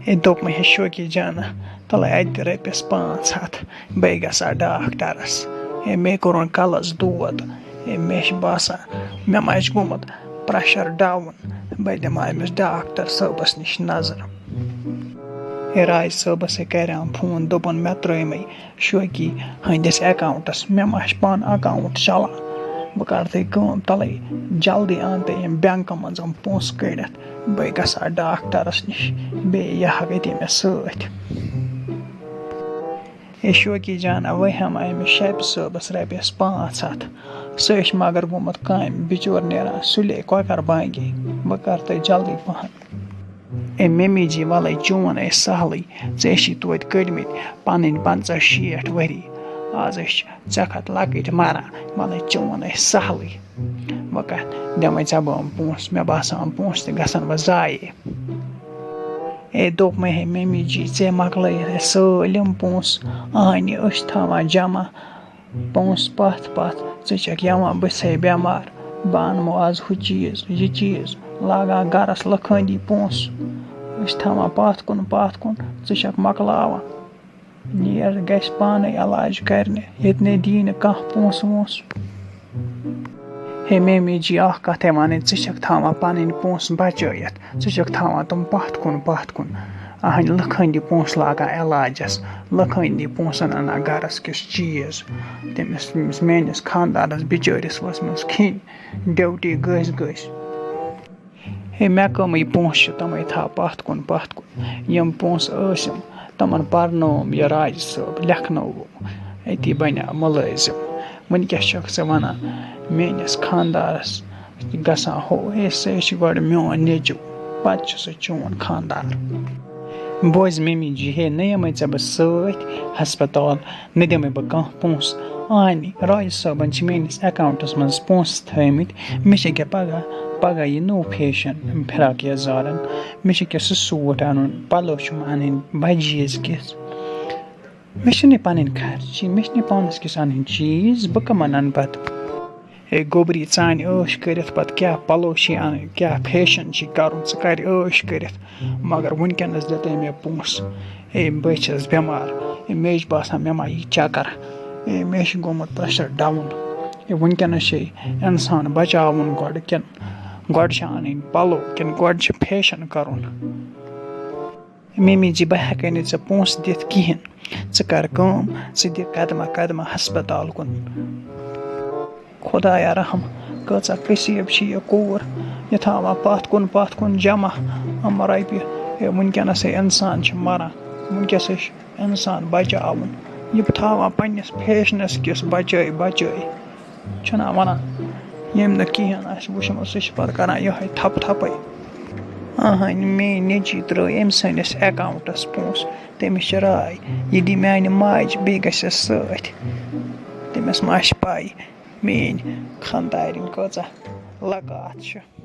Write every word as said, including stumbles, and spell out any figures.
ہے، دوٚپمَے، ہے شوقی جانا، تَلَے اَتہِ تہِ رۄپیَس پانٛژھ ہَتھ، بہٕ گژھٕ ہا ڈاکٹرَس۔ ہے، مےٚ کوٚرُن کَلَس دود۔ ہے، مےٚ چھِ باسان، مےٚ ما آسہِ گوٚمُت pressure down، بہٕ دِمہٕ ہا أمِس ڈاکٹر صٲبَس نِش نظر۔ ہے، راج صٲبَس ہے کَریام فون، دوٚپُن، مےٚ ترٛٲیمَے شوقی ہٕنٛدِس اکاونٹس، مےٚ ما چھِ پانہٕ اکاونٹ چلان۔ بہٕ کرٕ تۄہہِ کٲم، تَلَے جلدی اَن تہٕ یِم بینکہٕ منٛز یِم پونٛسہٕ کٔڑِتھ، بہٕ گژھٕ ہا ڈاکٹرس نِش، بیٚیہِ یہِ ہا گٔے تٔمِس سۭتۍ۔ ہے شوقی جانا، وۄنۍ ہٮ۪مہٕ أمِس شیپہِ صٲبس رۄپیس پانٛژھ ہَتھ، سُہ چھُ مگر گوٚمُت کامہِ، بِچور نیران سُلے کۄکر بانگی۔ بہٕ کرٕ تۄہہِ جلدی پہن۔ اے ممی جی، وَلَے چون اے سہلٕے، ژےٚ ٲسی توتہِ کٔڑمٕتۍ پَنٕنۍ پنٛژاہ شیٹھ ؤری، آز ٲسۍ ژےٚ کھۄتہٕ لۄکٕٹۍ مَران، وَلَے چون اے سہلٕے۔ وۄنۍ کَتھ دِمَے ژےٚ بہٕ یِم پونٛسہٕ، مےٚ باسان یِم پونٛسہٕ تہِ گژھن وۄنۍ ضایع۔ اے دوٚپمَے ہے ممی جی، ژےٚ مۄکلٲیِتھ اَسہِ سٲلِم پونٛسہٕ، اَہنہِ أسۍ تھاوان جمع۔ پونٛسہٕ پَتھ پَتھ، ژٕ چھَکھ یَوان بہٕ چھسَے بٮ۪مار، بہٕ اَنمو آز ہُہ چیٖز، یہِ چیٖز، لاگان گَرَس لُکھ ہٕنٛدی پونٛسہٕ، أسۍ تھاوان پَتھ کُن پَتھ کُن، ژٕ چھَکھ مۄکلاوان۔ نیر گژھِ پانَے علاج کَرنہِ، ییٚتہِ نَے دی نہٕ کانٛہہ پونٛسہٕ وونٛسہٕ۔ ہے میمی جی، اَکھ کَتھَے وَنٕنۍ، ژٕ چھَکھ تھاوان پَنٕنۍ پونٛسہٕ بَچٲیِتھ، ژٕ چھَکھ تھاوان تِم پَتھ کُن پَتھ کُن۔ اَہَنٛدِ لُکھ ہٕنٛدِ پونٛسہٕ لاگان علاجَس، لُکھ ہٕنٛدِ پونٛسَن اَنان گَرَس کِس چیٖز۔ تٔمِس، تٔمِس میٛٲنِس خانٛدارَس بِچٲرِس ؤژھمٕژ کھِنۍ، ڈیوٹی گٔژھۍ گٔژھۍ۔ ہے، مےٚ کَمٕے پونٛسہٕ چھِ، تِمَے تھاو پَتھ کُن پَتھ کُن۔ یِم پونٛسہٕ ٲسِم، تِمَن پَرنووُم یہِ راجہِ صٲب، لیکھنووُم، أتی بَنیٛاو مُلٲزِم۔ وٕنۍکٮ۪س چھَکھ ژٕ وَنان میٛٲنِس خانٛدارَس گژھان ہُہ، ہے، سُہ ہے چھِ گۄڈٕ میون نیٚچوٗ، پَتہٕ چھُ سُہ چون خانٛدار۔ بوز ممی جی، ہے، نہ یِمَے ژےٚ بہٕ سۭتۍ ہسپتال، نہ دِمَے بہٕ کانٛہہ پونٛسہٕ۔ اہنی، راجہِ صٲبَن چھِ میٛٲنِس اٮ۪کاوُنٛٹَس منٛز پونٛسہٕ تھٲومٕتۍ، مےٚ چھِ ییٚکیٛاہ پَگاہ، پَگاہ یہِ نوٚو فیشَن فِراک یَزارَن، مےٚ چھِ ییٚکیٛاہ سُہ سوٗٹ اَنُن، پَلو چھُم اَنٕنۍ، بَجہِ عیٖز کِژھ۔ مےٚ چھِنہٕ پَنٕنۍ خرچی، مےٚ چھِنہٕ پانَس کِژھ اَنٕنۍ چیٖز، بہٕ کَمَن اَنہٕ پَتہٕ؟ ہے گوٚبری، ژٕ اَنہِ عٲش کٔرِتھ پَتہٕ کیٛاہ پَلو چھی اَنٕنۍ، کیٛاہ فیشَن چھی کَرُن، ژٕ کَرِ عٲش کٔرِتھ۔ مگر وٕنۍکٮ۪نَس دِتَے مےٚ پونٛسہٕ۔ ہے بہٕ چھَس بٮ۪مار۔ ہے مےٚ چھِ باسان مےٚ ما یی چَکَر۔ ہے مےٚ چھِ گوٚمُت پرٛٮ۪شَر ڈاوُن۔ ہے وٕنۍکٮ۪نَس چھے اِنسان بَچاوُن گۄڈٕ کِنہٕ گۄڈٕ چھِ اَنٕنۍ پَلو کِنہٕ گۄڈٕ چھِ فیشَن کَرُن؟ ممی جی، بہٕ ہٮ۪کَے نہٕ ژےٚ پونٛسہٕ دِتھ کِہیٖنۍ۔ ژٕ کَر کٲم، ژٕ دِ قدمہ قدمہ ہسپتال کُن۔ خدایا رحم، کۭژاہ قصیٖب چھِ یہِ کوٗر، یہِ تھاوان پَتھ کُن پَتھ کُن جمع یِم رۄپیہِ۔ ہے، وٕنۍکٮ۪نَس ہے اِنسان چھِ مَران، وٕنۍکٮ۪س ہے چھِ اِنسان بَچاوُن۔ یہِ تھاوان پنٛنِس فیشنَس کِس بَچٲے بَچٲے۔ چھُنہ وَنان، ییٚمۍ نہٕ کِہیٖنۍ آسہِ وٕچھمُت، سُہ چھِ پَتہٕ کَران یِہوٚے تھَپہٕ تھَپَے۔ اہنۍ، میٛٲنۍ نیٚچی ترٛٲے أمۍ سٕنٛدِس اٮ۪کاوُنٛٹَس پونٛسہٕ، تٔمِس چھِ راے، یہِ دی میٛانہِ ماجہِ، بیٚیہِ گژھٮ۪س سۭتۍ۔ تٔمِس ما آسہِ پَے، میٛٲنۍ خانٛدارِنۍ کۭژاہ لَکات چھِ۔